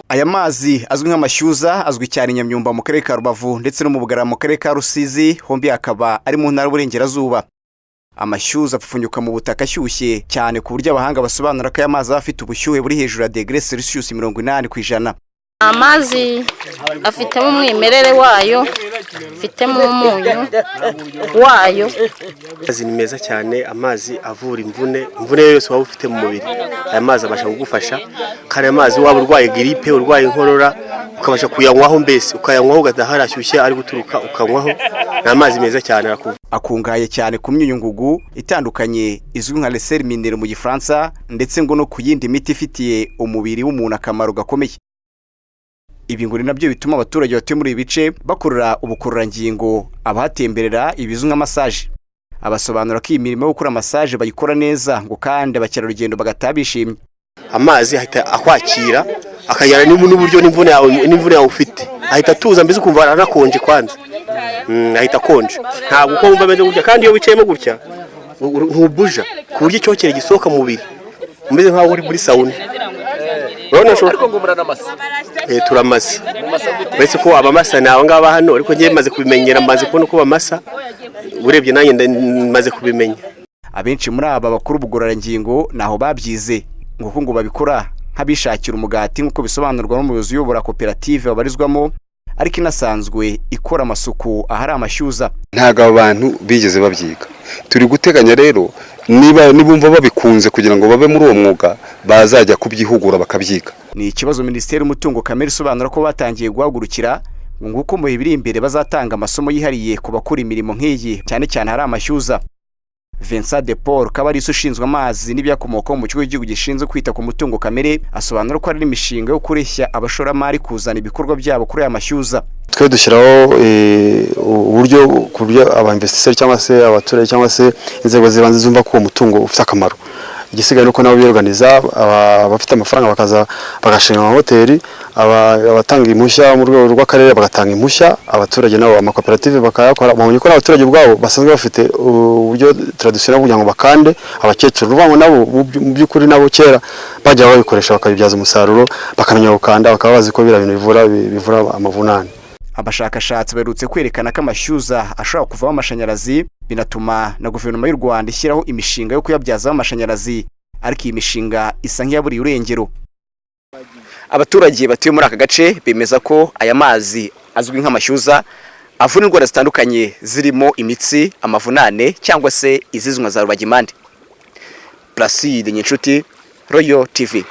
Aya mazi azwi nk'amashyuza azwi cyane i Nyamyumba mu karere ka Rubavu ndetse no mu Bugarama mu karere ka Rusizi, hombi akaba ari mu ntara y'Uburengerazuba. Amashyuza apfupfunyuka mu butaka ashyushye cyane, ku buryo abahanga basobanura ko aya mazi aba afite ubushyuhe buri hejuru ya degere Celsius 80%. Amazi afitemo umwimerere wayo, afitemo umunyu wayo. Amazi ni meza cyane, amazi avura imvune, imvune yose waba ufite mu mubiri, aya mazi abasha kugufasha. Kandi aya mazi, waba urwaye giripe, urwaye inkorora, ukabasha kuyanywaho, mbese ukayanywaho ugataha harashyushye ari guturuka, ukanywaho. Ni amazi meza cyane, arakuvura. Akungahaye cyane ku myunyungugu itandukanye izwi nka les sels minéraux mu Gifaransa, ndetse ngo no ku yindi miti ifitiye umubiri w'umuntu akamaro gakomeye. Ibi ngo ni nabyo bituma abaturage batuye muri ibi bice bakorera ubugororangingo abahatemberera, ibizwi nka massage. Abasobanura ko iyi mirimo yo gukora massage bayikora neza, ngo kandi abakerarugendo bagataha bishimye. Amazi ahita akwakira, akajyana n'uburyo n'imvune yawe ufite, ahita atuza, mbese ukumva aranakonje kwanza. Ahita akonje, ntabwo uko wumva ameze gutya. Kandi iyo wicayemo gutya ntubuja, ku buryo icyokere gisohoka mu mubiri, umeze nk'aho uri muri sauna. Urabona Ariko ngo muranamasa? Turamasa, uretse ko abamasa ni aba ngaba hano, ariko njyewe maze kubimenyera, maze kubona uko bamasa. Urebye nanjye maze kubimenya. Abenshi muri aba bakora ubugororangingo ntaho babyize, ngo kuko ngo babikora nk'abishakira umugati, nk'uko bisobanurwa n'umuyobozi uyobora koperative babarizwamo, ariko inasanzwe ikora amasuku ahari amashyuza. Ntabwo aba bantu bigeze babyiga. Turi guteganya rero, niba nibumva babikunze kugira ngo babe muri uwo mwuga, bazajya kubyihugura bakabyiga. Ni ikibazo Minisiteri y'Umutungo Kamere isobanura ko batangiye guhagurukira, ngo nguko mu bihe biri imbere bazatanga amasomo yihariye ku bakora imirimo nk'iyi, cyane cyane hari amashyuza. Vincent de Paul Kabarisa, ushinzwe amazi n'ibiyakomokaho mu Kigo cy'Igihugu gishinzwe kwita ku mutungo kamere, asobanura ko hari n'imishinga yo kureshya abashoramari kuzana ibikorwa byabo kuri aya mashyuza. Twe dushyiraho uburyo ku buryo aba investisseurs cyangwa se abaturage cyangwa se inzego z'ibanze zumva ko uwo mutungo ufite akamaro. Igisigaye nuko nabo biyorganiza, abafite amafaranga bakaza bagashinga amahoteli, abatanga impushya mu rwego rw'akarere bagatanga impushya, abaturage nabo amakoperative bakayakora. Babonye ko n'abaturage ubwabo basanzwe bafite uburyo traditionnel kugira ngo bakande, abakecuru uvuga ngo nabo mu by'ukuri nabo kera bajya babikoresha, bakabibyaza umusaruro, bakamenya gukanda, bakaba bazi ko biriya bintu bivura amavunane. Abashakashatsi baherutse kwerekana ko amashyuza ashobora kuvamo amashanyarazi, binatuma na Guverinoma y'u Rwanda ishyiraho imishinga yo kuyabyazamo amashanyarazi, ariko iyi mishinga isa nk'iyaburiye urengero. Abaturage batuye muri aka gace bemeza ko aya mazi azwi nk'amashyuza avura indwara zitandukanye, zirimo imitsi, amavunane cyangwa se izizwi nka za rubagimpande. Placide Nyinshuti, Royal TV.